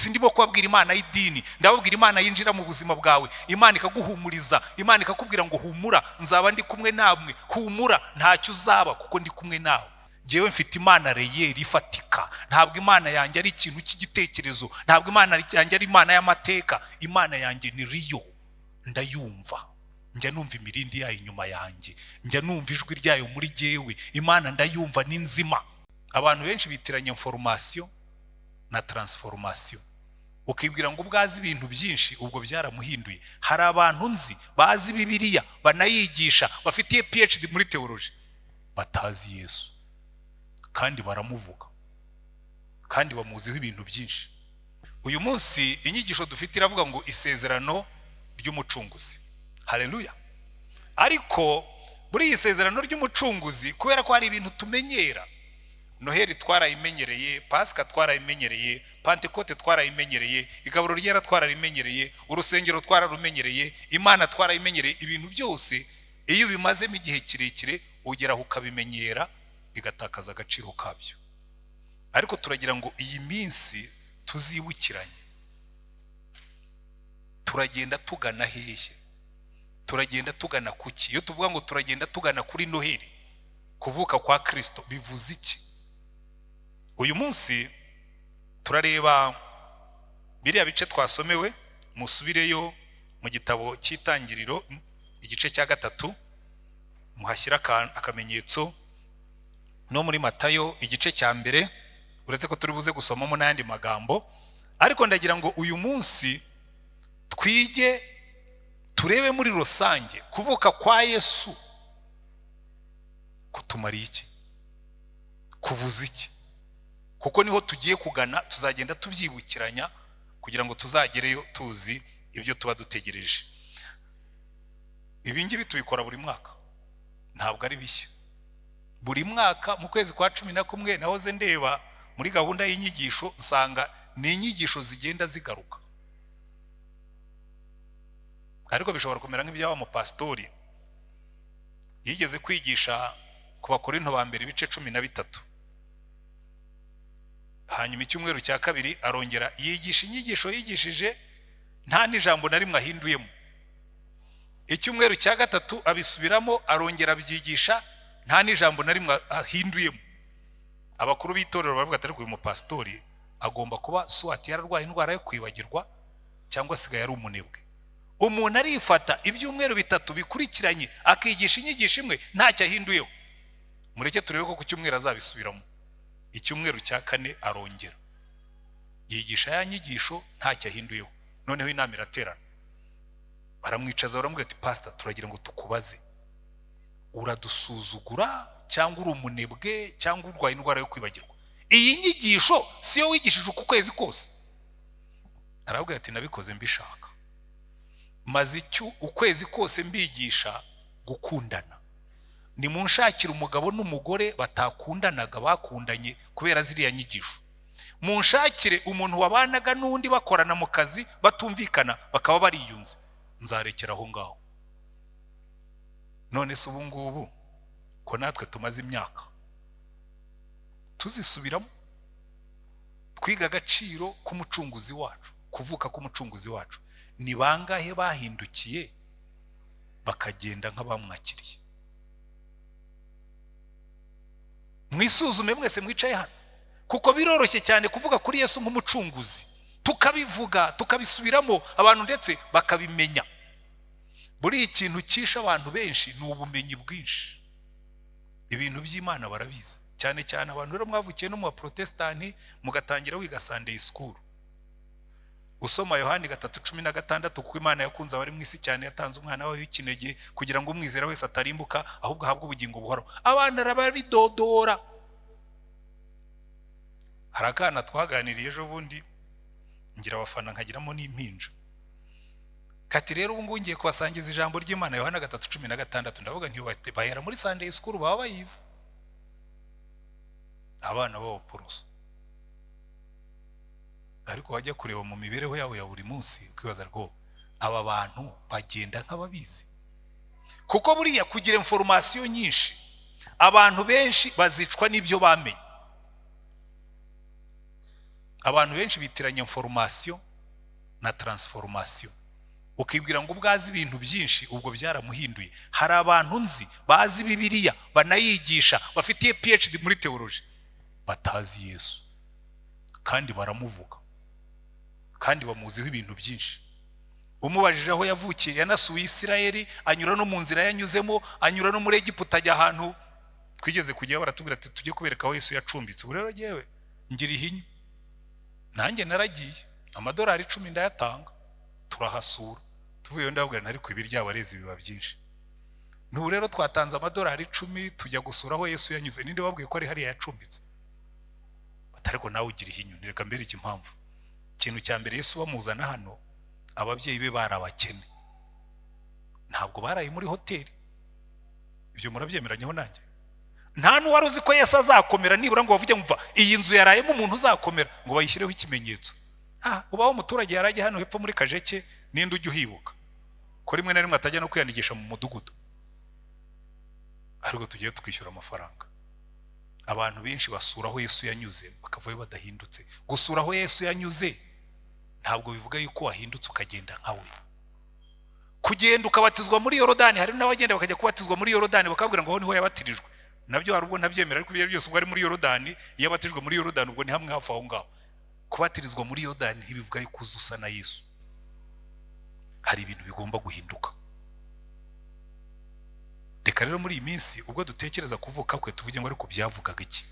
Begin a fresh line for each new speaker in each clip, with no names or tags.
Sindimo kubabwira Imana y'idini, ndababwira Imana yinjira mu buzima bwawe, Imana ikaguhumuriza, Imana ikakubwira ngo humura, nzaba ndi kumwe namwe, humura ntacyo uzaba kuko ndi kumwe nawe. Ngewe mfite Imana réelle, ifatika. Ntabwo Imana yanjye ari ikintu cy'igitekerezo, ntabwo Imana yanjye ari Imana y'amateka. Imana yanjye ni real, ndayumva, njya numva imirindi yayo inyuma yanjye, njya numva ijwi ryayo muri jyewe. Imana ndayumva, ni nzima. Abantu benshi bitiranya information na transformation, ukibwira ngo ubwo azi ibintu byinshi ubwo byaramuhinduye. Hari abantu nzi bazi Bibiliya, banayigisha, bafitiye PhD muri théologie, batazi Yesu, kandi baramuvuga, kandi bamuziho ibintu byinshi. Uyu munsi inyigisho dufite iravuga ngo isezerano ry'Umucunguzi. Haleluya! Ariko muri iyi sezerano ry'Umucunguzi, kubera ko hari ibintu tumenyera, Noheli twarayimenyereye, Pasika twarayimenyereye, Pantekote twarayimenyereye, igaburo ryera twararimenyereye, urusengero twararumenyereye, Imana twarayimenyereye. Ibintu byose iyo ubimazemo igihe kirekire ugeraho ukabimenyera, bigatakaza agaciro kabyo. Ariko turagira ngo iyi minsi tuzibukiranye: turagenda tugana hehe? Turagenda tugana kuki? Iyo tuvuga ngo turagenda tugana kuri Noheli, kuvuka kwa Kirisito, bivuze iki? Uyu munsi turareba biriya bice twasomewe. Musubireyo mu gitabo cy'Itangiriro, igice cya 3, muhashyire akamenyetso, no muri Matayo igice cya 1, uretse ko turi buze gusomamo n'ayandi magambo. Ariko ndagira ngo uyu munsi twige, turebe muri rusange kuvuka kwa Yesu kutumariye iki, kuvuza iki, kuko niho tugiye kugana. Tuzagenda tubyibukiranya kugira ngo tuzagereyo tuzi ibyo tuba dutegereje. Ibi ngibi tubikora buri mwaka, ntabwo ari bishya. Buri mwaka mu kwezi kwa 11 nahoze ndeba muri gahunda y'inyigisho, nsanga ni inyigisho zigenda zigaruka. Ariko bishobora kumera nk'ibya wa mupasitori yigeze kwigisha ku Bakorinto ba mbere ibice 13, hanyuma icyumweru cya kabiri arongera yigisha inyigisho yigishije, nta n'ijambo na rimwe ahinduyemo. Icyumweru cya gatatu abisubiramo, arongera abyigisha, nta n'ijambo na rimwe ahinduyemo. Abakuru b'itorero baravuga ati: "Ariko uyu mupasitori agomba kuba soit yararwaye indwara yo kwibagirwa, cyangwa asigaye ari umunebwe. Umuntu arifata ibyumweru 3 bikurikiranye akigisha inyigisho imwe ntacyo ahinduyeho. Mureke turebe ko ku cyumweru azabisubiramo." Icyumweru cya kane arongera yigisha ya nyigisho ntacyo ahinduyeho. Noneho inama iraterana, baramwicaza, baramubwira ati: "Pasita, turagira ngo tukubaze, uradusuzugura cyangwa uri umunebwe cyangwa urwaye indwara yo kwibagirwa? Iyi nyigisho siyo wigishije uku kwezi kose?" Arabwira ati: "Nabikoze mbishaka. Maze icyo ukwezi kose mbigisha gukundana. Nimunshakire umugabo n'umugore batakundanaga bakundanye kubera ziriya nyigisho. Munshakire umuntu wabanaga n'undi bakorana mu kazi batumvikana, bakaba bariyunze. Nzarekera aho ngaho." None se ubu ngubu ko natwe tumaze imyaka tuzisubiramo, twiga agaciro k'Umucunguzi wacu, kuvuka k'Umucunguzi wacu, ni bangahe bahindukiye bakagenda nk'abamwakiriye? Mwisuzume mwese mwicaye hano, kuko biroroshye cyane kuvuga kuri Yesu nk'Umucunguzi, tukabivuga, tukabisubiramo, abantu ndetse bakabimenya. Buriya ikintu cyishe abantu benshi ni ubumenyi bwinshi. Ibintu by'Imana barabizi cyane cyane. Abantu rero mwavukiye no mu baporotesitanti, mugatangira wiga Sunday school, usoma Yohani 3:16: "Kuko Imana yakunze abari mu isi cyane, yatanze umwana wayo w'ikinege kugira ngo umwizera wese atarimbuka, ahubwo ahabwe ubugingo buhoraho." Abana barabidodora. Hari akana twaganiriye ejo bundi, ngira abafana nkagiramo n'impinja, kati: "Rero ubu ngubu ngiye kubasangiza ijambo ry'Imana, Yohana 3:16." Ndavuga nti bahera muri Sunday school baba bayizi, abana b'abaporoso. Ariko wajya kureba mu mibereho yabo ya buri munsi, ukibaza rwo aba bantu bagenda nk'ababizi. Kuko buriya kugira information nyinshi, abantu benshi bazicwa n'ibyo bamenye. Abantu benshi bitiranya information na transformation, ukibwira ngo ubwo azi ibintu byinshi ubwo byaramuhinduye. Hari abantu nzi bazi Bibiliya, banayigisha, bafitiye PhD muri theology, batazi Yesu, kandi baramuvuga, kandi bamuziho ibintu byinshi. Umubajije aho yavukiye, yanasuye Isirayeli, anyura no mu nzira yanyuzemo, anyura no muri Egiputa, ajya ahantu twigeze kujyayo, baratubwira ati tujye kubereka aho Yesu yacumbitse. Ubu rero jyewe ngira ihinyu, nanjye naragiye, amadolari 10 ndayatanga, turahasura. Tuvuyeyo ndababwira nti ariko ibirya abarezi biba byinshi. N'ubu rero twatanze amadolari 10 tujya gusura aho Yesu yanyuze. Ninde wabwiye ko ari hariya yacumbitse? Ariko nawe ugira ihinyu. Reka mbereke impamvu. Ikintu cya mbere, Yesu bamuzana hano, ababyeyi be bari abakene, ntabwo baraye muri hoteli. Ibyo murabyemeranyeho nanjye? Nta n'uwari uzi ko Yesu azakomera, nibura ngo bavuge ngo iyi nzu yarayemo umuntu uzakomera, ngo bayishyireho ikimenyetso. Ubaho umuturage yaraye hano hepfo muri Kajeke, ninde ujya uhibuka ko rimwe na rimwe atajya no kwiyandikisha mu mudugudu? Ariko tugiye tukishyura amafaranga. Abantu benshi basura aho Yesu yanyuze bakavayo badahindutse. Gusura aho Yesu yanyuze ntabwo bivuga yuko wahindutse ukagenda nkawe. Kugenda ukabatizwa muri Yorodani, hari n'abagenda bakajya kubatizwa muri Yorodani bakabwira ngo aho niho yabatirijwe. Nabyo hari ubwo ntabyemera, ariko ibyo byose ubwo ari muri Yorodani, iyo abatijwe muri Yorodani ubwo ni hamwe hafi aho ngaho. Kubatirizwa muri Yorodani ntibivuga yuko uza usa na Yesu. Hari ibintu bigomba guhinduka. Reka rero muri iyi minsi ubwo dutekereza kuvuka kwe tuvuge ngo ariko byavugaga iki?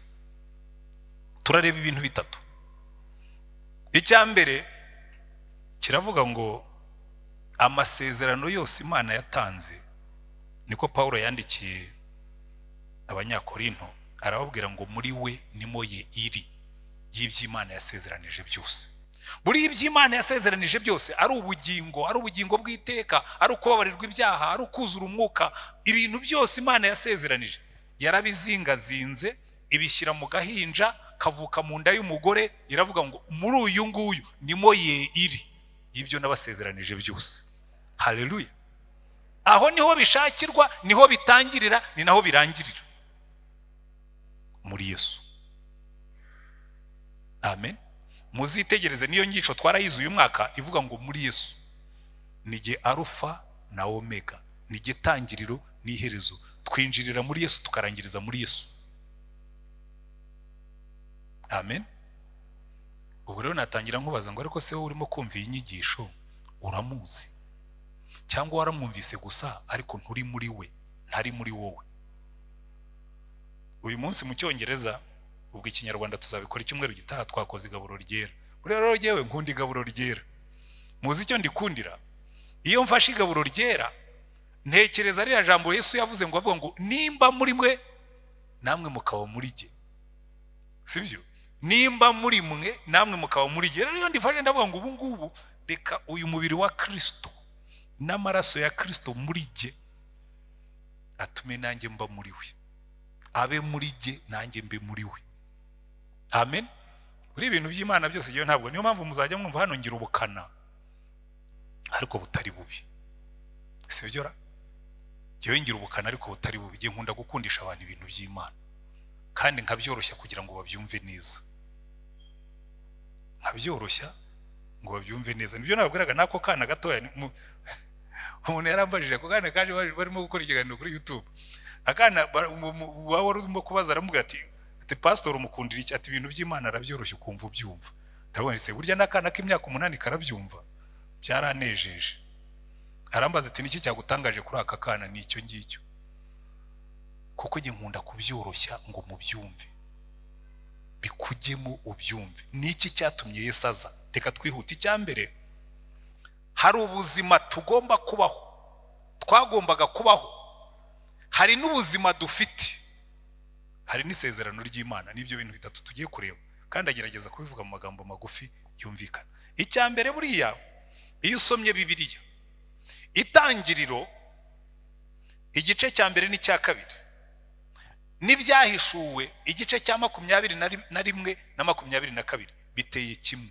Turareba ibintu bitatu. Icya mbere kiravuga ngo amasezerano yose Imana yatanze, niko Pawulo yandikiye Abanyakorinto, arababwira ngo muri we nimo ye iri y'iby'Imana yasezeranije byose. Buri iby'Imana yasezeranije byose, ari ubugingo, ari ubugingo bw'iteka, ari ukubabarirwa ibyaha, ari ukuzura umwuka, ibintu byose Imana yasezeranije yarabizingazinze, ibishyira mu gahinja kavuka mu nda y'umugore, iravuga ngo muri uyu nguyu nimo ye iri y'ibyo nabasezeranije byose. Haleluya! Aho niho bishakirwa, niho bitangirira, ni naho birangirira, muri Yesu. Amen. Muzitegereze niyo nyigisho twarayize uyu mwaka ivuga ngo muri Yesu ni jye Arufa na Omega, ni jye tangiriro n'iherezo. Twinjirira muri Yesu tukarangiriza muri Yesu. Amen. Ubu rero natangira nkubaza ngo ariko se wowe urimo kumva iyi nyigisho uramuzi, cyangwa waramwumvise gusa ariko nturi muri we, ntari muri wowe? Uyu munsi mu Cyongereza, ubwo Ikinyarwanda tuzabikora icyumweru gitaha, twakoze igaburo ryera. Buriya rero jyewe nkunda igaburo ryera. Muzi icyo ndikundira? Iyo mfashe igaburo ryera ntekereza ririya jambo Yesu yavuze ngo avuga ngo nimba muri mwe namwe mukaba muri jye, sibyo? Nimba muri mwe namwe mukaba muri jye. Rero iyo ndifashe ndavuga ngo ubu ngubu reka uyu mubiri wa Kristo n'amaraso ya Kristo muri jye atume nanjye mba muri we, abe muri jye nanjye mbe muri we. Amen. Buri ibintu by'Imana byose jyewe ntabwo, niyo mpamvu muzajya mwumva hano ngira ubukana ariko butari bubi, sibyo ra? Jyewe ngira ubukana ariko butari bubi. Jye nkunda gukundisha abantu ibintu by'Imana kandi nkabyoroshya kugira ngo babyumve neza, nkabyoroshya ngo babyumve neza. Nibyo nababwiraga nako kana gatoya. Umuntu yarambajije, ako kana kaje barimo gukora ikiganiro kuri YouTube, akana wari urimo kubaza aramubwira ati pastor umukundira iki? Ati ibintu by'Imana arabyoroshya ukumva ubyumva. Ndabona se burya n'akana k'imyaka 8 karabyumva. Byaranejeje. Arambaza ati niki cyagutangaje kuri aka kana? Ni icyo ngicyo, kuko njye nkunda kubyoroshya ngo mubyumve, bikujyemo ubyumve. Niki cyatumye Yesu aza? Reka twihute. Icya mbere, hari ubuzima tugomba kubaho, twagombaga kubaho, hari n'ubuzima dufite, hari n'isezerano ry'Imana. Nibyo bintu bitatu tugiye kureba, kandi agerageza kubivuga mu magambo magufi yumvikana. Icya mbere, buriya iyo usomye Bibiliya, Itangiriro igice cya mbere n'icya kabiri, n'ibyahishuwe igice cya 21 na 22 biteye kimwe.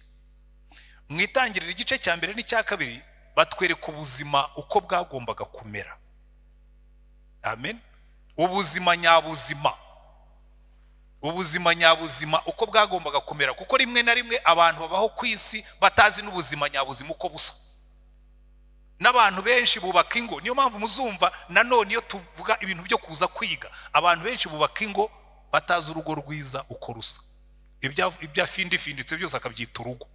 Mu Itangiriro igice cya mbere n'icya kabiri batwereka ubuzima uko bwagombaga kumera. Amen. Ubuzima nyabuzima. Ubuzima nyabuzima uko bwagombaga kumera, kuko rimwe na rimwe abantu babaho ku isi batazi n'ubuzima nyabuzima uko busa. N'abantu benshi bubaka ingo, niyo mpamvu muzumva nanone iyo tuvuga ibintu byo kuza kwiga, abantu benshi bubaka ingo batazi urugo rwiza uko rusa. Ibyo afindifinditse byose akabyita urugo.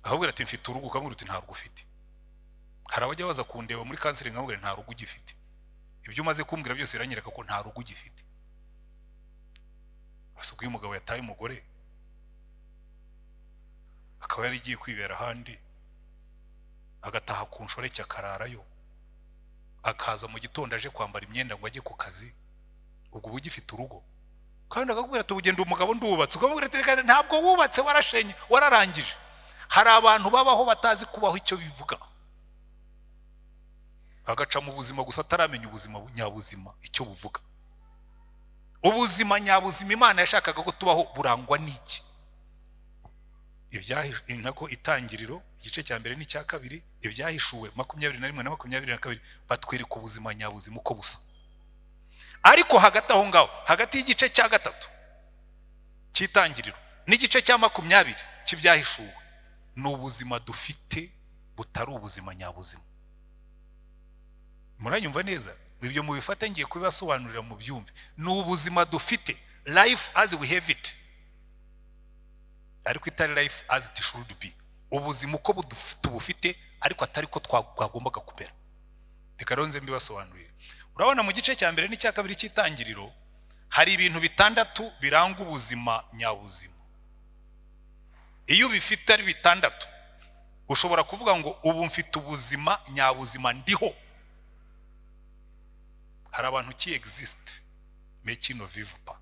Akabwira ati mfite urugo, ukamubwira uti ntabwo ufite. Hari abajya baza kundeba muri counseling nkamubwira nta rugo ugifite. Ibyo umaze kumbwira byose biranyereka ko nta rugo ugifite. Asuka uyu mugabo yataye umugore akaba yarigiye kwibera ahandi, agataha ku nshoreke akararayo, akaza mu gitondo aje kwambara imyenda ngo ajye ku kazi, ubwo uba ugifite urugo? Kandi akakubwira ati ugenda umugabo ndubatse, ukamubwira ati reka ntabwo wubatse, warashenye, wararangije. Hari abantu babaho batazi kubaho icyo bivuga, agaca mu buzima gusa ataramenya ubuzima nyabuzima icyo buvuga. Ubuzima nyabuzima Imana yashakaga ko tubaho burangwa n'iki? Nako Itangiriro igice cya mbere n'icya kabiri, Ibyahishuwe 21 na 22 batwereka ubuzima nyabuzima uko busa. Ariko hagati aho ngaho, hagati y'igice cya 3 cy'Itangiriro n'igice cya 20 cy'Ibyahishuwe, ni ubuzima dufite butari ubuzima nyabuzima. Muranyumva neza? Ibyo mubifate, ngiye kubibasobanurira mu byumve. Ni ubuzima dufite, life as we have it, ariko itari life as it should be. Ubuzima uko tubufite ariko atari ko twagombaga kumera. Reka rero nze mbibasobanurire. Urabona mu gice cya mbere n'icya kabiri cy'Itangiriro hari ibintu 6 biranga ubuzima nyabuzima. Iyo ubifite ari 6, ushobora kuvuga ngo ubu mfite ubuzima nyabuzima, ndiho. Hari abantu qui existe mais qui ne vivent pas.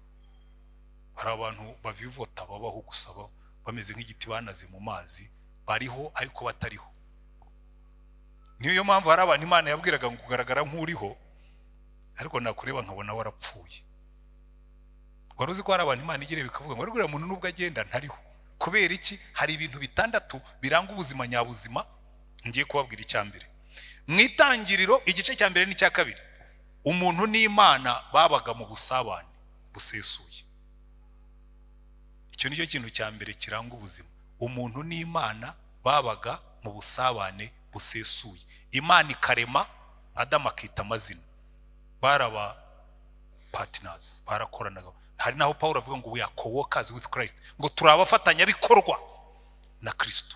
Hari abantu bavivota, babaho gusa, bameze nk'igiti banaze mu mazi, bariho ariko batariho. Niyo mpamvu hari abantu Imana yabwiraga ngo kugaragara nk'uriho, ariko nakureba nkabona warapfuye. Wari uzi ko hari abantu Imana igira bikavuga ngo ariko muntu nubwo agenda ntariho? Kubera iki? Hari ibintu 6 biranga ubuzima nyabuzima ngiye kubabwira. Icya mbere, mu Itangiriro igice cya mbere n'icya kabiri, umuntu n'Imana babaga mu busabane busesuye. Icyo nicyo kintu cya mbere kiranga ubuzima. Umuntu n'Imana babaga mu busabane busesuye. Imana ikarema, Adamu akita amazina. Baraba partners, barakoranaga. Hari naho Paul avuga ngo we are co-workers with Christ, ngo turi abafatanyabikorwa na Kristo.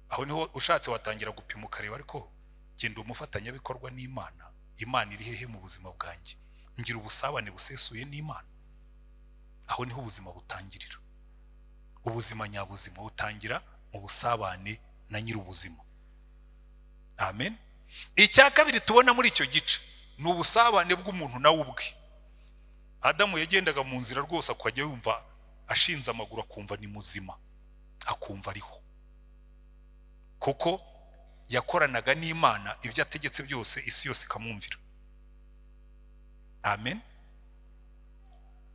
Aho niho ushatse watangira gupima ukareba, ariko genda umufatanyabikorwa n'Imana, Imana iri hehe mu buzima bwanjye? Ngira ubusabane busesuye n'Imana? Aho niho ubuzima butangirira. Ubuzima nyabuzima butangira mu busabane na nyir'ubuzima. Amen. Icya kabiri tubona muri icyo gice ni ubusabane bw'umuntu nawe ubwe. Adamu yagendaga mu nzira rwose akajya yumva ashinze amaguru, akumva ni muzima, akumva ariho, kuko yakoranaga n'Imana, ibyo ategetse byose isi yose ikamwumvira. Amen.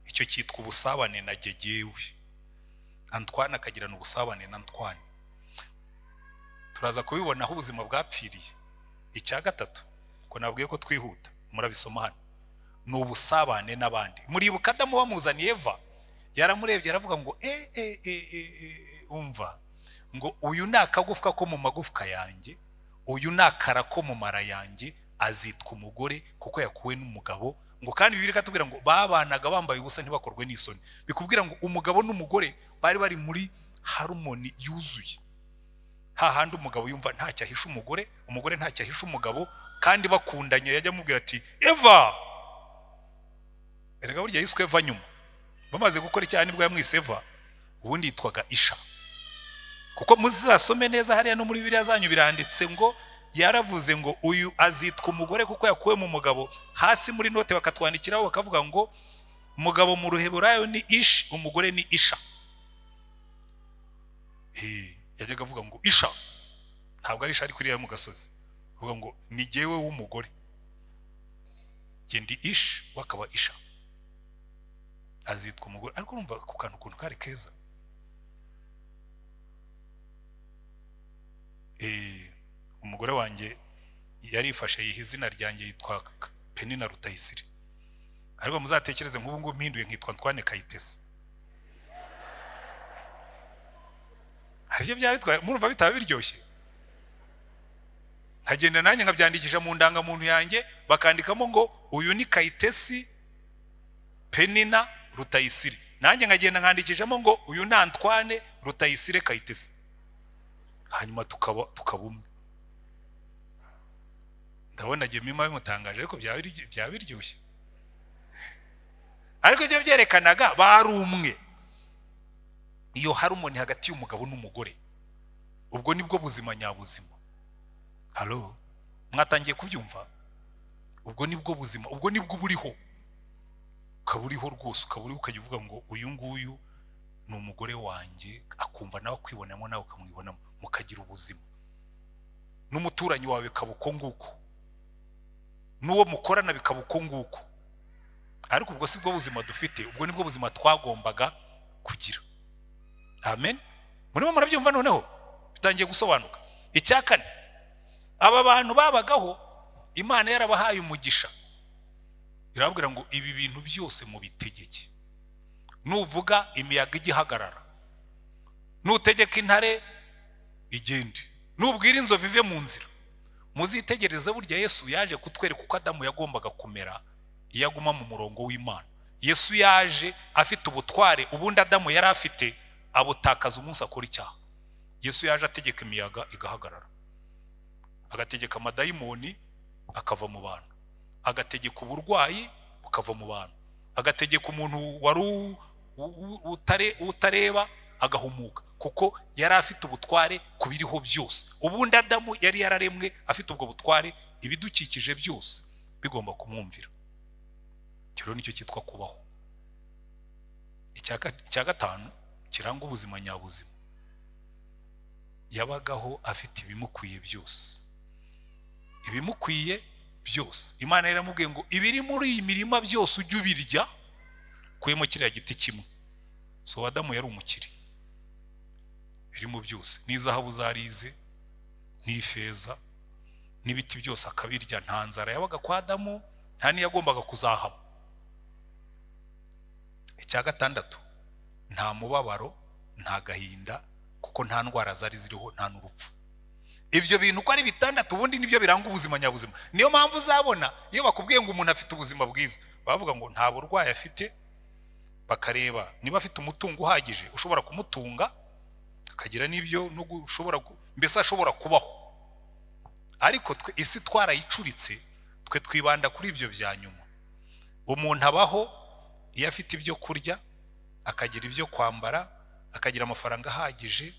Icyo cyitwa ubusabane na gegewe. Antoine akagirana ubusabane na Antoine. Turaza kubibona aho ubuzima bwapfiriye. Icya gatatu, ko nabwiye ko twihuta, murabisoma hano, ni ubusabane n'abandi. Muribuka Adamu bamuzaniye Eva, yaramurebye aravuga ngo e e e e, umva ngo uyu ni akagufwa ko mu magufwa yanjye, uyu ni akara ko mu mara yanjye, azitwa umugore kuko yakuwe n'umugabo. Ngo kandi Bibiliya ikatubwira ngo babanaga bambaye ubusa ntibakorwe n'isoni. Bikubwira ngo umugabo n'umugore bari bari muri harmony yuzuye, hahandi umugabo yumva ntacyo ahisha umugore, umugore ntacyo ahisha umugabo, kandi bakundanye. Yajya amubwira ati Eva. Erega burya yiswe Eva nyuma bamaze gukora icyaha, nibwo yamwise Eva. Ubundi yitwaga Isha, kuko muzasome neza hariya no muri Bibiliya zanyu biranditse ngo yaravuze ngo uyu azitwa umugore kuko yakuwe mu mugabo. Hasi muri note bakatwandikiraho bakavuga ngo umugabo mu Ruheburayo ni Ish, umugore ni Isha. Yajyaga avuga ngo Isha, ntabwo ari Isha ariko iriya mu gasozi, avuga ngo ni jyewe w'umugore, jye ndi Ish, we akaba Isha, azitwa umugore. Ariko urumva ku kantu ukuntu kari keza. Umugore wanjye yarifashe yiha izina ryanjye, yitwa Penina Rutayisire. Ariko muzatekereze nk'ubu ngubu mpinduye nkitwa Antoine Kayitesi, hari icyo byaba bitwaye? Murumva bitaba biryoshye? Nkagenda nanjye nkabyandikisha mu ndangamuntu yanjye, bakandikamo ngo uyu ni Kayitesi Penina Rutayisire, nanjye nkagenda nkandikishamo ngo uyu ni Antoine Rutayisire Kayitesi, hanyuma tukaba umwe. Ndabona Gemima bimutangaje, ariko byaba biryoshye. Ariko ibyo byerekanaga bari umwe. Iyo harmony hagati y'umugabo n'umugore, ubwo nibwo buzima nyabuzima. Halo, mwatangiye kubyumva? Ubwo nibwo buzima, ubwo nibwo buriho. Ukaba uriho rwose, ukaba uriho ukajya uvuga ngo uyu nguyu ni umugore wanjye, akumva nawe akwibonamo, nawe ukamwibonamo, mukagira ubuzima. N'umuturanyi wawe bikaba uko nguko, n'uwo mukorana bikaba uko nguko. Ariko ubwo si bwo buzima dufite, ubwo nibwo buzima twagombaga kugira. Amen. Murimo murabyumva noneho? Bitangiye gusobanuka. Icya kane, aba bantu babagaho Imana yarabahaye umugisha, irababwira ngo ibi bintu byose mubitegeke. Nuvuga imiyaga igihagarara, nutegeka intare igende, nubwira inzovu ive mu nzira. Muzitegereze, burya Yesu yaje kutwereka uko Adamu yagombaga kumera iyo aguma mu murongo w'Imana. Yesu yaje afite ubutware ubundi Adamu yari afite, abutakaza umunsi akora icyaha. Yesu yaje ategeka imiyaga igahagarara, agategeka amadayimoni akava mu bantu, agategeka uburwayi bukava mu bantu, agategeka umuntu wari utareba agahumuka, kuko yari afite ubutware ku biriho byose. Ubundi Adamu yari yararemwe afite ubwo butware, ibidukikije byose bigomba kumwumvira. Icyo nicyo cyitwa kubaho. Icya gatanu kiranga ubuzima nyabuzima, yabagaho afite ibimukwiye byose. Ibimukwiye byose. Imana yaramubwiye ngo ibiri muri iyi mirima byose ujye ubirya, kuyemo kiriya giti kimwe. So Adamu yari umukire, birimo byose, n'izahabu zarize, n'ifeza, n'ibiti byose akabirya. Nta nzara yabaga kwa Adamu, nta n'iyagombaga kuzahaba. Icya gatandatu, nta mubabaro, nta gahinda, kuko nta ndwara zari ziriho, nta n'urupfu. Ibyo bintu uko ari bitandatu ubundi nibyo biranga ubuzima nyabuzima. Niyo mpamvu uzabona iyo bakubwiye ngo umuntu afite ubuzima bwiza, bavuga ngo nta burwayi afite, bakareba niba afite umutungo uhagije ushobora kumutunga, akagira n'ibyo ushobora mbese ashobora kubaho. Ariko twe isi twarayicuritse, twe twibanda kuri ibyo bya nyuma. Umuntu abaho iyo afite ibyo kurya, akagira ibyo kwambara, akagira amafaranga ahagije,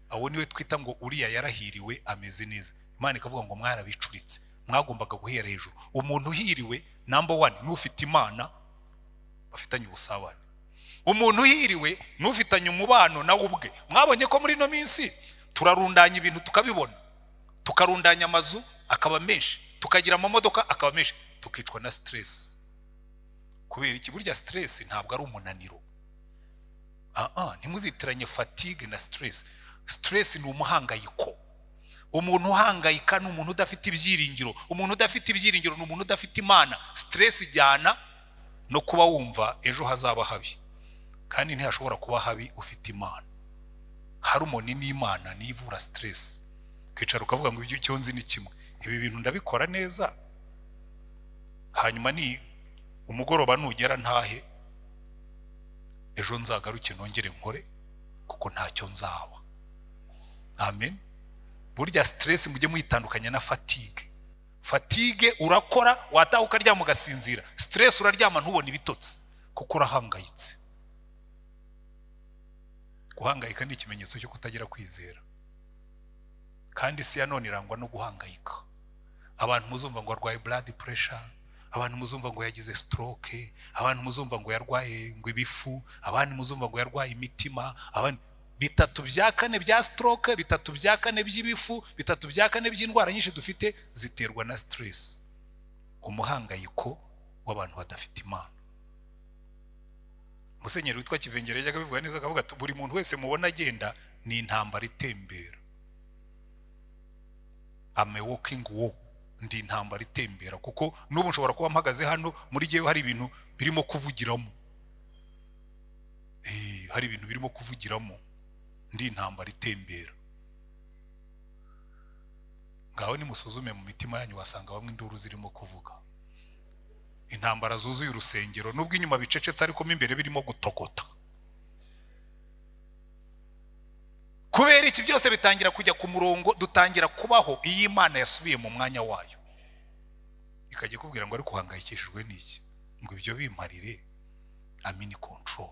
aho niwe twita ngo uriya yarahiriwe, ameze neza. Imana ikavuga ngo mwarabicuritse, mwagombaga guhera hejuru. Umuntu uhiriwe number one n'ufite Imana bafitanye ubusabane. Umuntu uhiriwe n'ufitanye umubano nawe ubwe. Mwabonye ko muri ino minsi turarundanya ibintu tukabibona, tukarundanya amazu akaba menshi, tukagira amamodoka akaba menshi, tukicwa na stress. Kubera iki? Burya stress ntabwo ari umunaniro. Ntimuzitiranye fatigue na stress. Stress ni umuhangayiko. Umuntu uhangayika ni umuntu udafite ibyiringiro. Umuntu udafite ibyiringiro ni umuntu udafite Imana. Stress ijyana no kuba wumva ejo hazaba habi, kandi ntihashobora kuba habi ufite Imana. Harmony n'Imana nivura stress. Kwicara ukavuga ngo ibyo nzi ni kimwe, ibi bintu ndabikora neza, hanyuma ni umugoroba nugera ntahe, ejo nzagaruke nongere nkore, kuko ntacyo nzaba. Amen. Burya stress mujye muyitandukanya na fatigue. Fatigue urakora wataha ukaryama ugasinzira. Stress uraryama ntubone ibitotsi kuko urahangayitse. Guhangayika ni ikimenyetso cyo kutagira kwizera. Kandi isi ya none irangwa no guhangayika. Abantu muzumva ngo arwaye blood pressure, abantu muzumva ngo yagize stroke, abantu muzumva ngo yarwaye ngo ibifu, abantu muzumva ngo yarwaye imitima, abantu 3 bya 4 bya stroke, 3 bya 4 by'ibifu, 3 bya 4 by'indwara nyinshi dufite ziterwa na stress. Umuhangayiko w'abantu badafite Imana. Musenyeri witwa Kivengere yajyaga abivuga neza, akavuga ati buri muntu wese mubona agenda ni intambara itembera. I'm a walking war. Ndi intambara itembera, kuko n'ubu nshobora kuba mpagaze hano muri jyewe hari ibintu birimo kuvugiramo, hari ibintu birimo kuvugiramo. Ndi intambara itembera. Ngaho nimusuzume mu mitima yanyu, wasanga bamwe induru zirimo kuvuga, intambara zuzuye urusengero, nubwo inyuma bicecetse ariko mo imbere birimo gutogota. Kubera iki byose bitangira kujya ku murongo, dutangira kubaho iyo Imana yasubiye mu mwanya wayo, ikajya ikubwira ngo ariko uhangayikishijwe n'iki, ngo ibyo bimparire, I'm in control.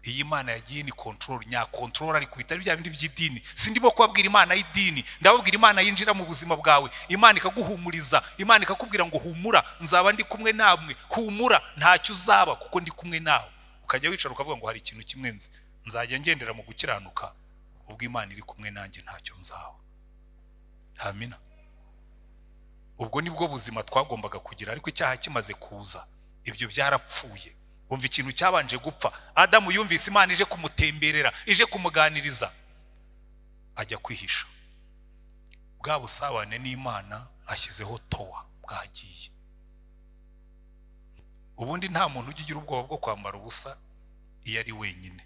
Iyi Imana yagiye ni control nya control, ariko bitari bya bindi by'idini. Sindimo kubabwira Imana y'idini, ndababwira Imana yinjira mu buzima bwawe, Imana ikaguhumuriza, Imana ikakubwira ngo humura, nzaba ndi kumwe namwe, humura ntacyo uzaba kuko ndi kumwe nawe. Ukajya wicara ukavuga ngo hari ikintu kimwe nzi, nzajya ngendera mu gukiranuka, ubwo Imana iri kumwe nanjye ntacyo nzaba. Amina. Ubwo nibwo buzima twagombaga kugira, ariko icyaha kimaze kuza ibyo byarapfuye. Umva ikintu cyabanje gupfa. Adamu yumvise Imana ije kumutemberera, ije kumuganiriza, ajya kwihisha. Bwa busabane n'Imana ashyizeho towa bwagiye. Ubundi nta muntu ujya ugira ubwoba bwo kwambara ubusa iyo ari wenyine,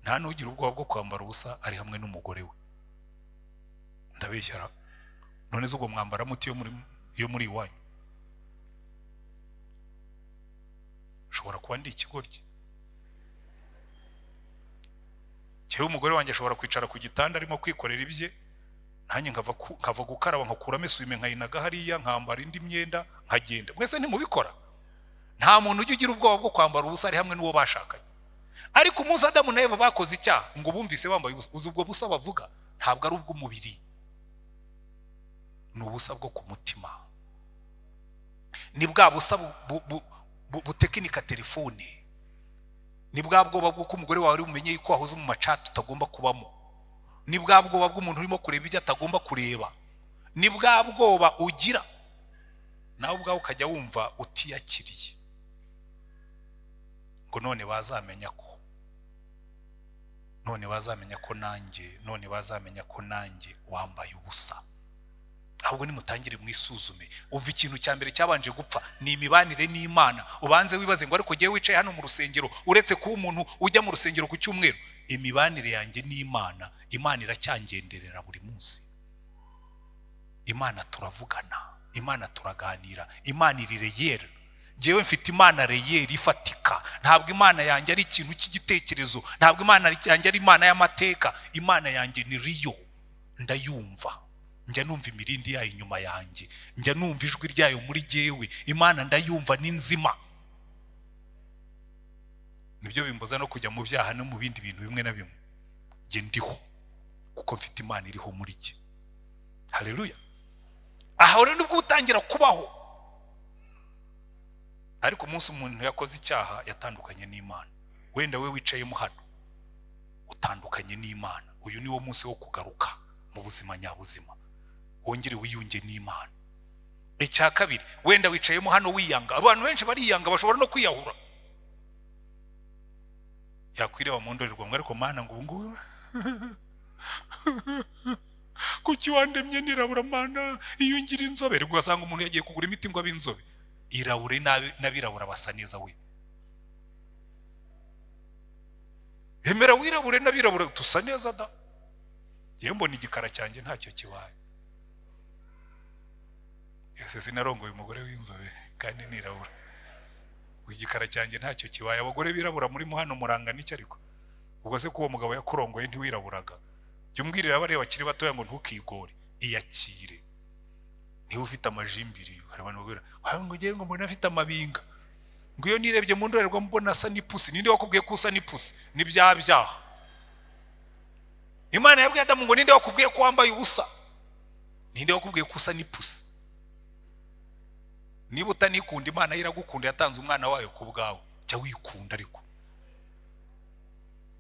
nta n'ugira ubwoba bwo kwambara ubusa ari hamwe n'umugore we. Ndabeshyara? None se ubwo mwambara muti iyo muri iwanyu? Ushobora kuba ndi ikigoryi. Cyewe umugore wanjye ashobora kwicara ku gitanda arimo kwikorera ibye, nanjye nkava gukaraba nkakuramo esuwime nkayinaga hariya, nkambara indi myenda nkagenda. Mwese ntimubikora? Nta muntu ujya ugira ubwoba bwo kwambara ubusa ari hamwe n'uwo bashakanye. Ariko umunsi Adamu na Eva bakoze icyaha ngo bumvise bambaye ubusa, uzi ubwo busa bavuga ntabwo ari ubw'umubiri, ni ubusa bwo ku mutima. Ni bwa busa butekinika telefone, ni bwa bwoba bw'uko umugore wawe umenye yuko wahoze mu macati utagomba kubamo, ni bwa bwoba bw'umuntu urimo kureba ibyo atagomba kureba, ni bwa bwoba ugira nawe ubwawe ukajya wumva utiyakiriye, ngo none bazamenya ko, none bazamenya ko nanjye, none bazamenya ko nanjye wambaye ubusa. Ahubwo nimutangire mwisuzume. Umva ikintu cya mbere cyabanje gupfa ni imibanire n'Imana. Ubanze wibaze ngo ariko jyewe wicaye hano mu rusengero, uretse kuba umuntu ujya mu rusengero ku cyumweru, imibanire yanjye n'Imana, Imana iracyangenderera buri munsi. Imana turavugana, Imana turaganira, Imana iri reyeri. Jyewe mfite Imana reyeri ifatika. Ntabwo Imana yanjye ari ikintu cy'igitekerezo, ntabwo Imana yanjye ari Imana y'amateka. Imana yanjye ni riyo, ndayumva, njya numva imirindi yayo inyuma yanjye, njya numva ijwi ryayo muri jyewe. Imana ndayumva ni nzima. Nibyo bimbuza no kujya mu byaha no mu bindi bintu bimwe na bimwe. Njye ndiho kuko mfite Imana iriho muri jye. Haleluya. Aha rero nibwo utangira kubaho. Ariko umunsi umuntu yakoze icyaha yatandukanye n'Imana. Wenda we wicayemo hano utandukanye n'Imana, uyu ni wo munsi wo kugaruka mu buzima nyabuzima, wongere wiyunge n'Imana. Icya kabiri, wenda wicayemo hano wiyanga. Abantu benshi bariyanga, bashobora no kwiyahura. Yakwireba mu ndorerwamo, ariko Mana ngo ubu kuki wandemye nirabura Mana, iyo ngira inzobe. Ugasanga umuntu yagiye kugura imiti ngo abe inzobe. Irabure n'abirabura basa neza we. Emera wirabure n'abirabura tusa neza da. Yewe mbona igikara cyanjye ntacyo kibaye. Ese sinarongoye umugore w'inzobe kandi nirabura. Igikara cyanjye ntacyo kibaye. Abagore birabura muri hano murangana iki ariko? Ubwo se ko uwo mugabo yakurongoye ntiwiraburaga? Jya umbwirira abareba bakiri batoya ngo ntukigore, iyakire. Niba ufite amajimbiri, hari abantu babwira ngo ngiye ngo mbona afite amabinga, ngo iyo nirebye mu ndorerwamo mbona asa n'ipusi. Ninde wakubwiye ko usa n'ipusi? Ni bya byaha. Imana yabwiye Adamu ngo ninde wakubwiye ko wambaye ubusa? Ninde wakubwiye ko usa n'ipusi? Niba utanikunda, Imana iragukunda, yatanze umwana wayo ku bwawe. Jya wikunda ariko.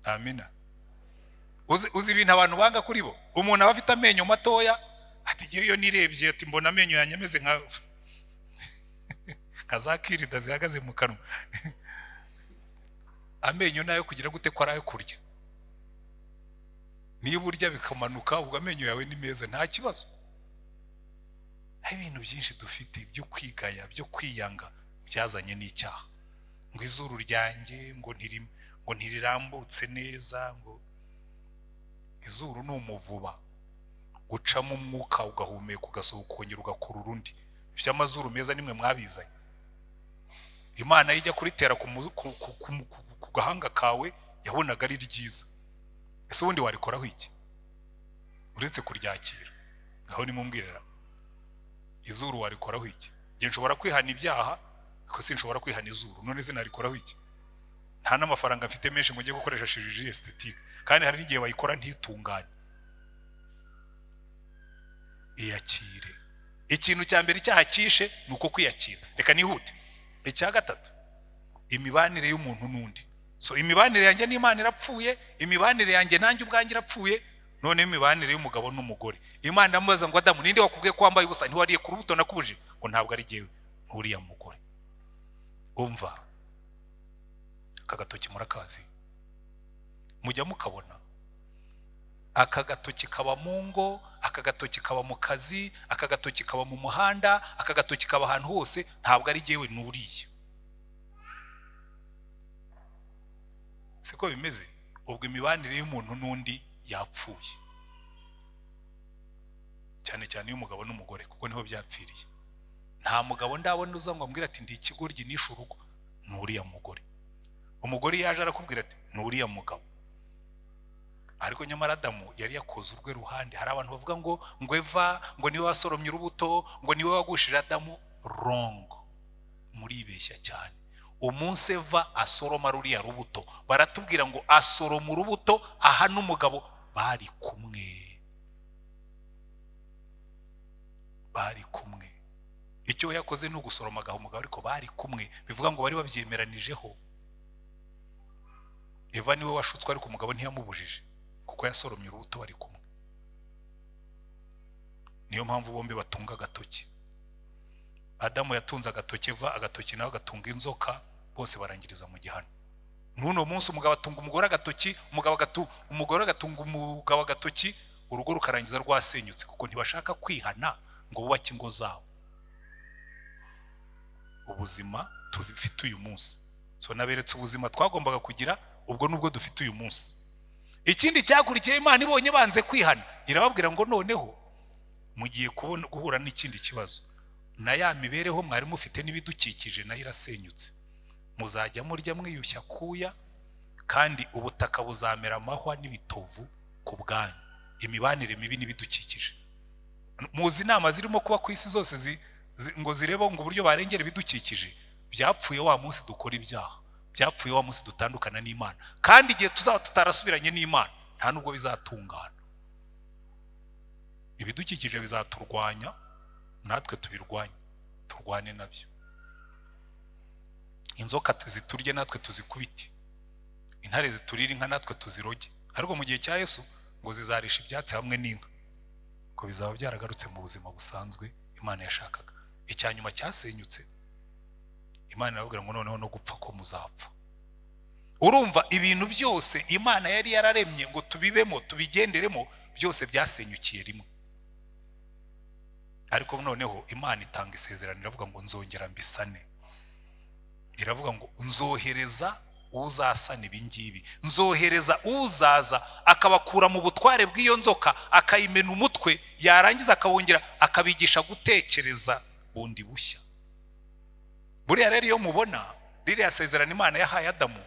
Amina. Uzi ibintu abantu banga kuri bo? Umuntu aba afite amenyo matoya, ati ngiye iyo nirebye ati mbona amenyo yanjye ameze nka za kirida zihagaze mu kanwa. Amenyo nayo kugira gute ko ari ayo kurya? Niba urya bikamanuka, ubwo amenyo yawe ni meza nta kibazo. Hari ibintu byinshi dufite byo kwigaya, byo kwiyanga, byazanye n'icyaha. Ngo izuru ryanjye ngo ntirirambutse neza, ngo izuru ni umuvuba ucamo umwuka ugahumeka ugasohoka ukongera ugakurura undi. Iby'amazuru meza nimwe mwabizanye. Imana ijya kuritera ku gahanga kawe yabonaga ari ryiza. Ese ubundi warikoraho iki uretse kuryakira? Aho nimumbwirira, izuru warikoraho iki? Njye nshobora kwihana ibyaha ariko sinshobora kwihana izuru. None sinarikoraho iki? Nta n'amafaranga mfite menshi ngo njye gukoresha chirurgie esthétique, kandi hari n'igihe bayikora ntitungane. Iyakire. Ikintu cya mbere icyaha cyishe ni uko kwiyakira. Reka nihute. Icya gatatu, imibanire y'umuntu n'undi. So imibanire yanjye n'Imana irapfuye, imibanire yanjye nanjye ubwanjye irapfuye, none imibanire y'umugabo n'umugore. Imana iramubaza ngo Adamu, ninde wakubwiye ko wambaye ubusa? Ntiwariye ku rubuto nakubujije? Ngo ntabwo ari jyewe, uriya mugore. Umva, aka gatoki murakazi, mujya mukabona. Aka gatoki kaba mu ngo, aka gatoki kaba mu kazi, aka gatoki kaba mu muhanda, aka gatoki kaba ahantu hose. Ntabwo ari jyewe, n'uriya. Siko bimeze. Ubwo imibanire y'umuntu n'undi yapfuye, cyane cyane y'umugabo n'umugore, kuko niho byapfiriye. Nta mugabo ndabona uza ngo ambwire ati ndi ikigoryi nishe urugo, n'uriya mugore. Umugore yaje arakubwira ati n'uriya mugabo. Ariko nyamara Adamu yari yakoze urwe ruhande. Hari abantu bavuga ngo Eva ngo niwe wasoromye urubuto, ngo niwe wagushije Adamu. Wrong, muribeshya cyane. Umunsi Eva asoroma ruriya rubuto, baratubwira ngo asoroma urubuto aha n'umugabo bari kumwe, bari kumwe. Icyo yakoze ni ugusoroma agaha umugabo, ariko bari kumwe, bivuga ngo bari babyemeranijeho. Eva niwe washutswe, ariko umugabo ntiyamubujije kuko yasoromye urubuto bari kumwe. Niyo mpamvu bombi batunga agatoki. Adamu yatunze agatoki Eva, agatoki nawe agatunga inzoka, bose barangiriza mu gihano. N'uno munsi umugabo atunga umugore agatoki, umugore agatunga umugabo agatoki, urugo rukarangiza rwasenyutse, kuko ntibashaka kwihana ngo bubake ingo zabo. Ubuzima tufite uyu munsi, so naberetse ubuzima twagombaga kugira, ubwo nubwo dufite uyu munsi. Ikindi cyakurikiye, Imana ibonye banze kwihana, irababwira ngo noneho mugiye kubona guhura n'ikindi kibazo. Na ya mibereho mwari mufite n'ibidukikije nayo irasenyutse. Muzajya murya mwiyushya kuya, kandi ubutaka buzamera amahwa n'ibitovu ku bwanyu. Imibanire mibi n'ibidukikije. Muzi inama zirimo kuba ku isi zose ngo zireba ngo uburyo barengera ibidukikije. Byapfuye wa munsi dukora ibyaha, byapfuye wa munsi dutandukana n'Imana. Kandi igihe tuzaba tutarasubiranye n'Imana, nta nubwo bizatungana. Ibidukikije bizaturwanya, natwe tubirwanye, turwane nabyo. Inzoka ziturye, natwe tuzikubite. Intare ziturira inka, natwe tuziroge. Ariko mu gihe cya Yesu ngo zizarisha ibyatsi hamwe n'inka, ngo bizaba byaragarutse mu buzima busanzwe Imana yashakaga. Icya nyuma cyasenyutse, Imana irababwira ngo noneho no gupfa ko muzapfa. Urumva ibintu byose Imana yari yararemye ngo tubibemo, tubigenderemo, byose byasenyukiye rimwe. Ariko noneho Imana itanga isezerano, iravuga ngo nzongera mbisane. Iravuga ngo nzohereza uzasana ibingibi, nzohereza uzaza akabakura mu butware bw'iyo nzoka, akayimena umutwe, yarangiza akabongera akabigisha gutekereza bundi bushya. Buriya rero iyo mubona ririya sezerano Imana yahaye Adamu,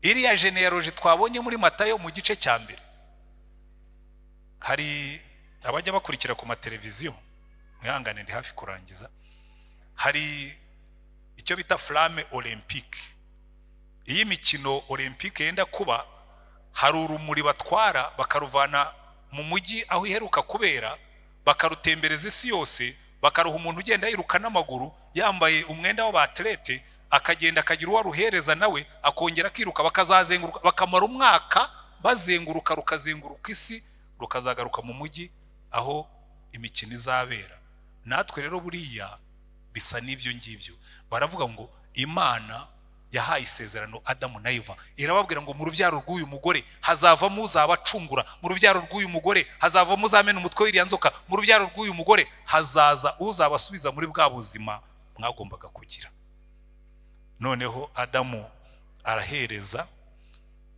iriya genealogy twabonye muri Matayo mu gice cya mbere, hari abajya bakurikira ku mateleviziyo, mwihangane ndi hafi kurangiza, hari icyo bita flamme olympique. Iyi mikino olympique yenda kuba, hari urumuri batwara bakaruvana mu mujyi aho iheruka kubera, bakarutembereza isi yose, bakaruha umuntu ugenda yiruka n'amaguru yambaye umwenda w'abatlete, akagenda akagira uwo aruhereza nawe akongera akiruka, bakazazenguruka, bakamara umwaka bazenguruka, rukazenguruka isi, rukazagaruka mu mujyi aho imikino izabera. Natwe rero buriya bisa n'ibyo ngibyo. Baravuga ngo Imana Yahaye isezerano Adamu na Eva, irababwira ngo mu rubyaro rw'uyu mugore hazavamo uzabacungura, mu rubyaro rw'uyu mugore hazavamo uzamena umutwe w'iriya nzoka, mu rubyaro rw'uyu mugore hazaza uzabasubiza muri bwa buzima mwagombaga kugira. Noneho Adamu arahereza,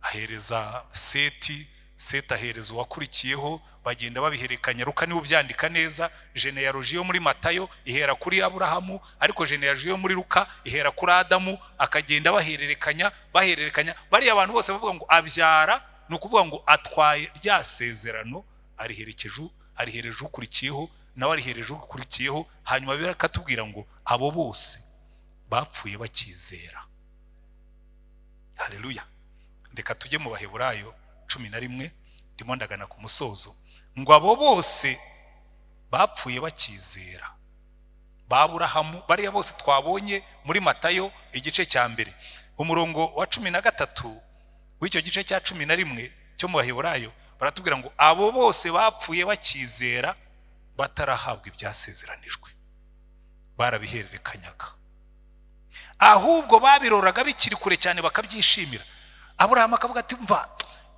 ahereza Seti, Seti ahereza uwakurikiyeho, bagenda babiherekanya. Luka niwe ubyandika neza. Genealogy yo muri Matayo ihera kuri Aburahamu, ariko genealogy yo muri Luka ihera kuri Adamu, akagenda bahererekanya bahererekanya. Bariya abantu bose bavuga ngo abyara, ni ukuvuga ngo atwaye rya sezerano, ariherekeje, arihereje ukurikiyeho, nawe arihereje ukurikiyeho. Hanyuma birakatubwira ngo abo bose bapfuye bakizera. Haleluya. Reka tujye mu Baheburayo 11, ndimo ndagana ku musozo. Ngo abo bose bapfuye bakizera, ba Aburahamu, bariya bose twabonye muri Matayo igice cya 1 umurongo wa 13 w'icyo gice cya 11 cyo mu Baheburayo, baratubwira ngo abo bose bapfuye bakizera batarahabwa ibyasezeranijwe, barabihererekanyaga, ahubwo babiroraga bikiri kure cyane bakabyishimira. Aburahamu akavuga ati mva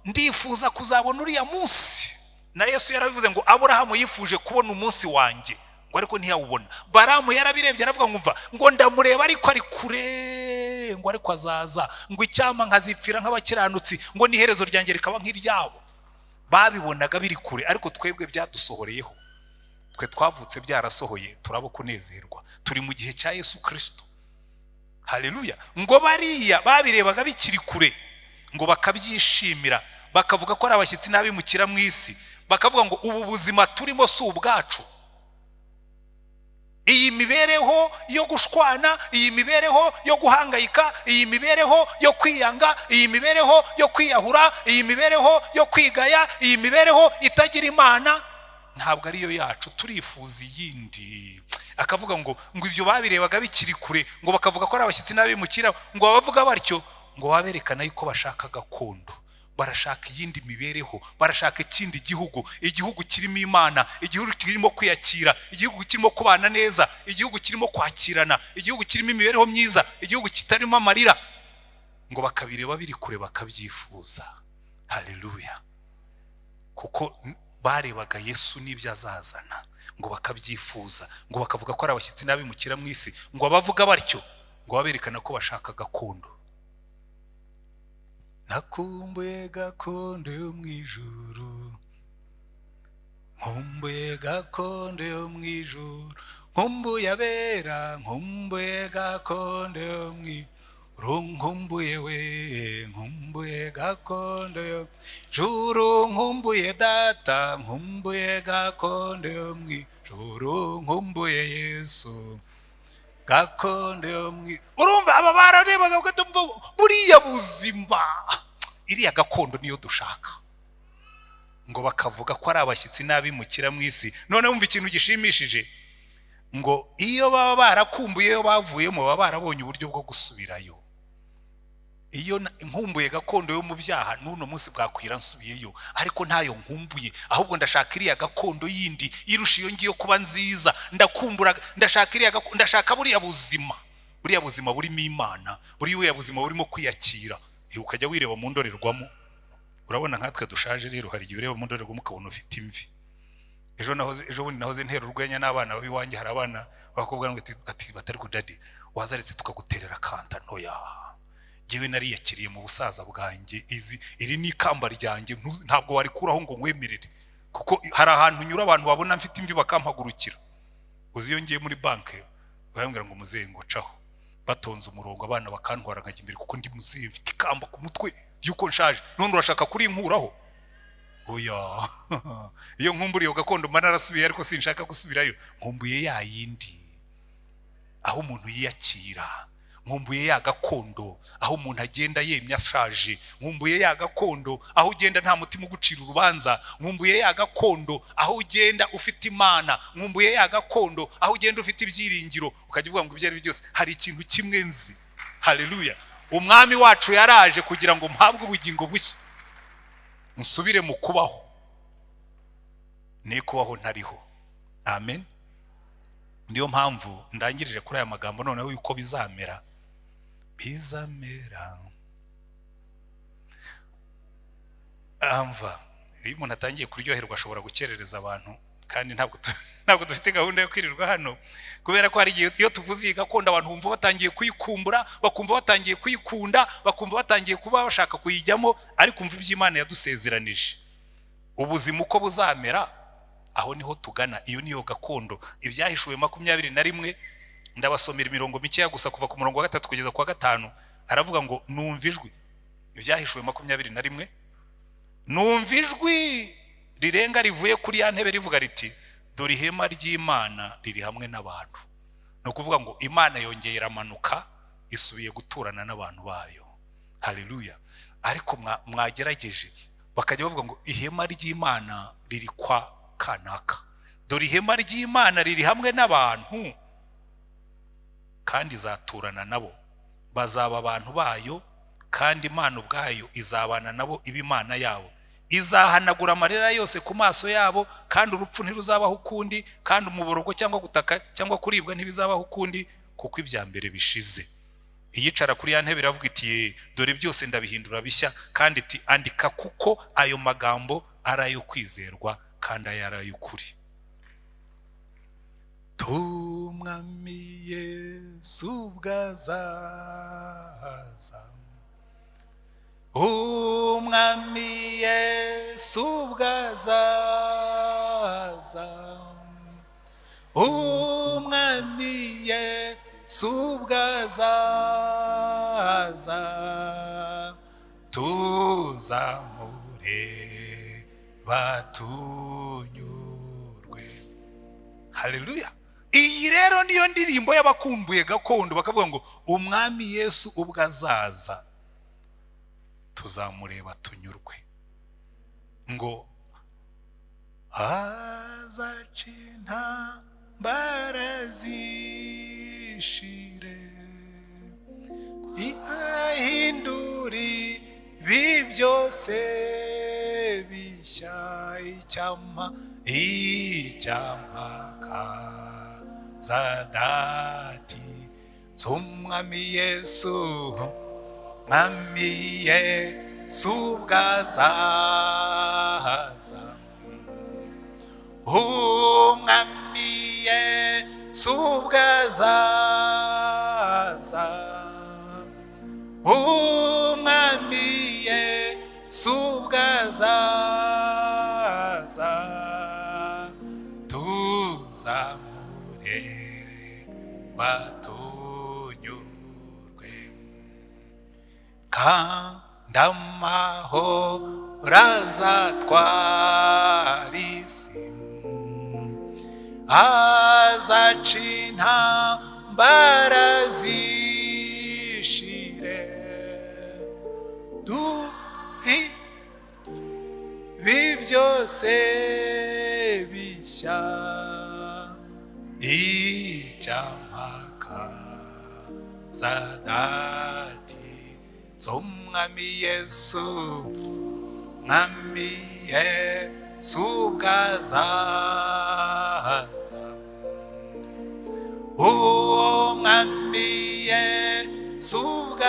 ndifuza kuzabona uriya munsi. Na Yesu yarabivuze ngo Aburahamu yifuje kubona umunsi wanjye, ngo ariko ntiyawubona. Baramu yarabirebye aravuga ngo mva ngo ndamureba ariko ari kure, ngo ariko azaza, ngo icyampa nkazipfira nk'abakiranutsi, ngo n'iherezo ryanjye rikaba nk'iryabo. Babibonaga biri kure, ariko twebwe byadusohoreyeho. Twe twavutse byarasohoye, turabo kunezerwa, turi mu gihe cya Yesu Kristo. Haleluya. Ngo bariya babirebaga bikiri kure, ngo bakabyishimira, bakavuga ko ari abashyitsi n'abimukira mu isi, bakavuga ngo ubu buzima turimo si ubwacu, iyi mibereho yo gushwana, iyi mibereho yo guhangayika, iyi mibereho yo kwiyanga, iyi mibereho yo kwiyahura, iyi mibereho yo kwigaya, iyi mibereho itagira Imana ntabwo ariyo yacu, turifuza iyindi. Akavuga ngo ibyo babirebaga bikiri kure, ngo bakavuga ko ari abashyitsi n'abimukira, ngo abavuga batyo ngo baberekana yuko bashaka gakondo, barashaka iyindi mibereho, barashaka ikindi gihugu, igihugu kirimo Imana, igihugu kirimo kwiyakira, igihugu kirimo kubana neza, igihugu kirimo kwakirana, igihugu kirimo imibereho myiza, igihugu kitarimo amarira. Ngo bakabireba biri kure bakabyifuza. Haleluya. Kuko barebaga Yesu n'ibyo azazana, ngo bakabyifuza, ngo bakavuga ko ari abashyitsi n'abimukira mu isi, ngo abavuga batyo ngo baberekana ko bashaka gakondo. Nakumbuye gakondo yo mu ijuru, nkumbuye gakondo yo mu ijuru, nkumbuye abera, nkumbuye gakondo yo mu ijuru, nkumbuye we, nkumbuye gakondo yo mu ijuru, nkumbuye data, nkumbuye gakondo yo mu ijuru, nkumbuye Yesu, gakondo yo mu ijuru. Urumva aba bararebaga batumva buriya buzima, iriya gakondo niyo dushaka. Ngo bakavuga ko ari abashyitsi n'abimukira mu isi. None wumva ikintu gishimishije, ngo iyo baba barakumbuye iyo bavuyemo baba barabonye uburyo bwo gusubirayo. Iyo nkumbuye gakondo yo mu byaha n'uno munsi bwakwira nsubiyeyo, ariko ntayo nkumbuye, ahubwo ndashaka iriya gakondo yindi irusha iyo ngiyo kuba nziza. Ndakumbura, ndashaka iriya gakondo, ndashaka buriya buzima, buriya buzima burimo Imana, buriya buzima burimo kwiyakira. Ukajya wireba mu ndorerwamo, urabona nkatwe dushaje rero, hari igihe ureba mu ndorerwamo ukabona ufite imvi. Ejo bundi nahoze ntera urwenya n'abana b'iwanjye, hari abana bakubwira ngo ati batari ku daddy, wazaretse tukaguterera kanta ntoya. Njyewe nariyakiriye mu busaza bwanjye, izi iri ni ikamba ryanjye, ntabwo warikuraho ngo nkwemerere, kuko hari ahantu nyura abantu babona mfite imvi bakampagurukira. Uzi iyo ngiye muri banki barambwira ngo muzehe ngo caho, batonze umurongo abana bakantwara nkajya imbere, kuko ndi muzehe mfite ikamba ku mutwe yuko nshaje. None urashaka kurinkuraho? Oya. Iyo nkumburiye gakondo mba narasubiye, ariko sinshaka gusubirayo. Nkumbuye ya yindi aho umuntu yiyakira, nkumbuye ya gakondo aho umuntu agenda yemye ashaje, nkumbuye ya gakondo aho ugenda nta mutima ugucira urubanza, nkumbuye ya gakondo aho ugenda ufite Imana, nkumbuye ya gakondo aho ugenda ufite ibyiringiro, ukajya uvuga ngo ibyo ari byose hari ikintu kimwe nzi. Haleluya. Umwami wacu yaraje kugira ngo mpabwe ubugingo bushya, nsubire mu kubaho, ne kubaho ntariho. Amen. Niyo mpamvu ndangirije kuri aya magambo noneho yuko bizamera. Bizamera. Amva iyo umuntu atangiye kuryoherwa ashobora gukerereza abantu, kandi ntabwo dufite gahunda yo kwirirwa hano, kubera ko hari igihe iyo tuvuze iyi gakondo abantu bumva batangiye kuyikumbura, bakumva batangiye kuyikunda, bakumva batangiye kuba bashaka kuyijyamo. Ariko umva iby'Imana yadusezeranije, ubuzima uko buzamera, aho niho tugana. Iyo niyo gakondo. Ibyahishuwe 21, ndabasomera imirongo mikeya gusa, kuva ku murongo wa 3 kugeza ku wa 5. Aravuga ngo numva ijwi. Ibyahishuwe 21, numva ijwi rirenga rivuye kuri ya ntebe rivuga riti dore ihema ry'Imana riri hamwe n'abantu. Ni ukuvuga ngo Imana yongeye iramanuka, isubiye guturana n'abantu bayo. Haleluya. Ariko mwagerageje bakajya bavuga ngo ihema ry'Imana riri kwa kanaka. Dore ihema ry'Imana riri hamwe n'abantu, kandi izaturana nabo, bazaba abantu bayo, kandi Imana ubwayo izabana nabo iba Imana yabo. Izahanagura amarira yose ku maso yabo, kandi urupfu ntiruzabaho ukundi, kandi umuborogo cyangwa gutaka cyangwa kuribwa ntibizabaho ukundi, kuko ibya mbere bishize. Iyicara kuri ya ntebe iravuga iti dore byose ndabihindura bishya, kandi iti andika kuko ayo magambo ari ayo kwizerwa kandi ari ay'ukuri. Tumwami Yesu ubwo azaza, Umwami Yesu ubwo azaza, Umwami Yesu ubwo azaza, tuzamureba tunyurwe. Haleluya. Iyi rero niyo ndirimbo y'abakumbuye gakondo, bakavuga ngo Umwami Yesu ubwo azaza tuzamureba tunyurwe. Ngo azaca intambara zishire, ahindura ibi byose bishya, icyampa kaza dati z'Umwami Yesu, Mwami Yesu ubwo azaza, Umwami Yesu ubwo azaza, Umwami Yesu ubwo azaza, tuzamureba tunyurwe. Kandi amahoro azatwara isi, azaca intambara zishire, duhe ibi byose bishya, icyampa kaza dati z'Umwami Yesu, Mwami Yesu ubwo azaza, Umwami Yesu ubwo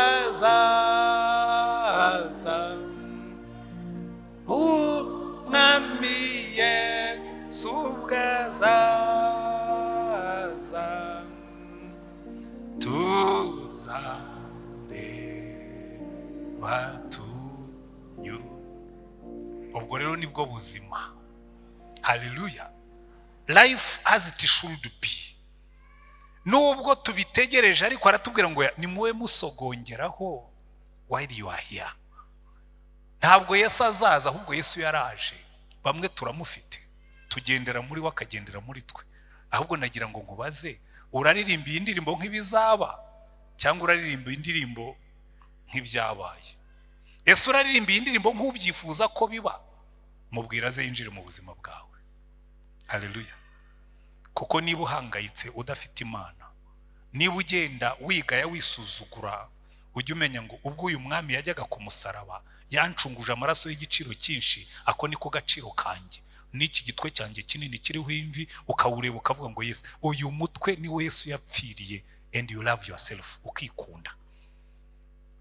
azaza, Umwami Yesu ubwo azaza, tuzamureba tunyu. Ubwo rero nibwo buzima. Haleluya. Life as it should be. Nubwo tubitegereje, ariko aratubwira ngo ni muwe musogongeraho while you are here. Ntabwo Yesu azaza, ahubwo Yesu yaraje. Bamwe turamufite, tugendera muri we akagendera muri twe. Ahubwo nagira ngo nkubaze, uraririmba iyi ndirimbo nk'ibizaba, cyangwa uraririmba indirimbo nk'ibyabaye? Ese uraririmba iyi ndirimbo nk'ubyifuza ko biba? Mubwira aze yinjire mu buzima bwawe. Haleluya. Kuko niba uhangayitse udafite Imana, niba ugenda wigaya wisuzugura, ujye umenya ngo ubwo uyu mwami yajyaga ku musaraba yancunguje amaraso y'igiciro cyinshi, ako niko gaciro kanjye. N'iki gitwe cyanjye kinini kiriho imvi, ukawureba ukavuga ngo Yesu, uyu mutwe ni we Yesu yapfiriye, and you love yourself, ukikunda.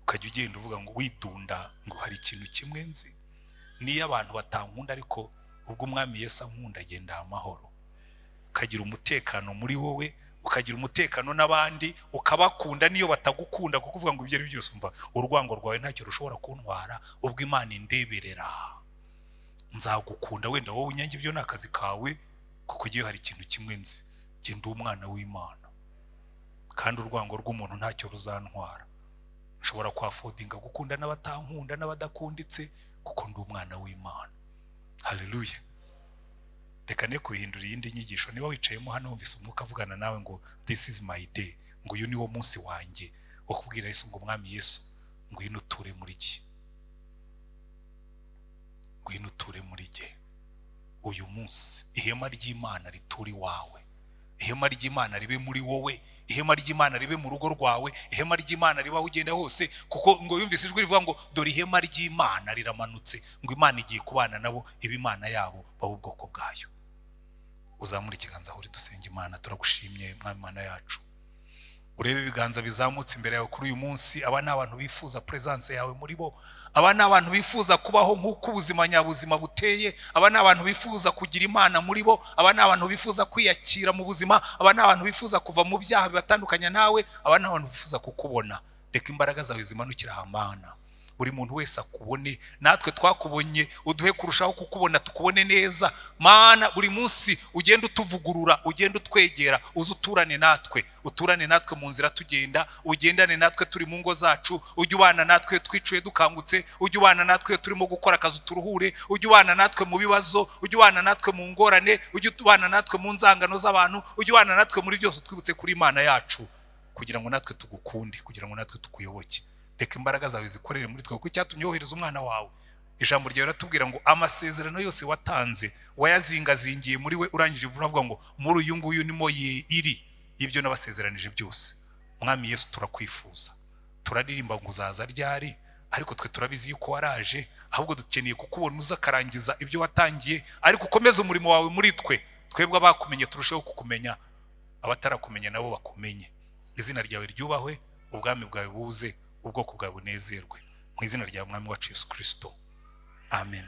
Ukajya ugenda uvuga ngo widunda ngo hari ikintu kimwe nzi, niyo abantu batankunda ariko ubwo Umwami Yesu ankunda agenda amahoro. Ukagira umutekano muri wowe, ukagira umutekano n'abandi, ukabakunda niyo batagukunda, kuko uvuga ngo ibyo ari byose umva urwango rwawe ntacyo rushobora kuntwara, ubwo Imana indeberera nzagukunda. Wenda wowe unyange ibyo ni akazi kawe, kuko ngewe hari ikintu kimwe nzi, nge ndi umwana w'Imana kandi urwango rw'umuntu ntacyo ruzantwara. Nshobora kwaffordinga gukunda n'abatankunda n'abadakunditse, kuko ndi umwana w'Imana. Haleluya. Reka ne kubihindura iyindi nyigisho. Niba wicayemo hano wumvise Umwuka avugana nawe ngo this is my day, ngo uyu ni wo munsi wanjye wo kubwira Yesu ngo Mwami Yesu, ngwino uture muri jye, ngwino uture muri jye uyu munsi. Ihema ry'Imana riture iwawe, ihema ry'Imana ribe muri wowe, ihema ry'Imana ribe mu rugo rwawe, ihema ry'Imana ribe aho ugenda hose. Kuko ngo yumvise ijwi rivuga ngo dore ihema ry'Imana riramanutse, ngo Imana igiye kubana nabo, iba Imana yabo, babe ubwoko bwayo. Uzamure ikiganza aho uri dusenge Imana. Turagushimye Mwami Imana yacu. Urebe ibiganza bizamutse imbere yawe kuri uyu munsi. Aba ni abantu bifuza presence yawe muri bo, aba ni abantu bifuza kubaho nk'uko ubuzima nyabuzima buteye, aba ni abantu bifuza kugira Imana muri bo, aba ni abantu bifuza kwiyakira mu buzima, aba ni abantu bifuza kuva mu byaha bibatandukanya nawe, aba ni abantu bifuza kukubona. Reka imbaraga zawe zimanukira aha Mana, buri muntu wese akubone. Natwe twakubonye, uduhe kurushaho kukubona, tukubone neza Mana. Buri munsi ugenda utuvugurura, ugenda utwegera, uze uturane natwe, uturane natwe mu nzira tugenda, ugendane natwe turi mu ngo zacu, ujye ubana natwe twicuye dukangutse, ujye ubana natwe turimo gukora akazi turuhure, ujye ubana natwe mu bibazo, ujye ubana natwe mu ngorane, ujye ubana natwe mu nzangano z'abantu, ujye ubana natwe muri byose. Twibutse kuri Imana yacu, kugira ngo natwe tugukunde, kugira ngo natwe tukuyoboke. Reka imbaraga zawe zikorere muri twe, kuko icyatumye wohereza umwana wawe, ijambo ryawe riratubwira ngo amasezerano yose watanze wayazingazingiye muri we, urangije uravuga ngo muri uyu nguyu nimo iri ibyo nabasezeranije byose. Mwami Yesu, turakwifuza, turaririmba ngo uzaza ryari, ariko twe turabizi yuko waraje, ahubwo dukeneye kukubona uza akarangiza ibyo watangiye, ariko ukomeze umurimo wawe muri twe. Twebwe abakumenye turusheho kukumenya, abatarakumenya nabo bakumenye. Izina ryawe ryubahwe, ubwami bwawe buze, ubwoko bwawe bunezerwe. Mu izina rya Mwami wacu Yesu Kristo, amen.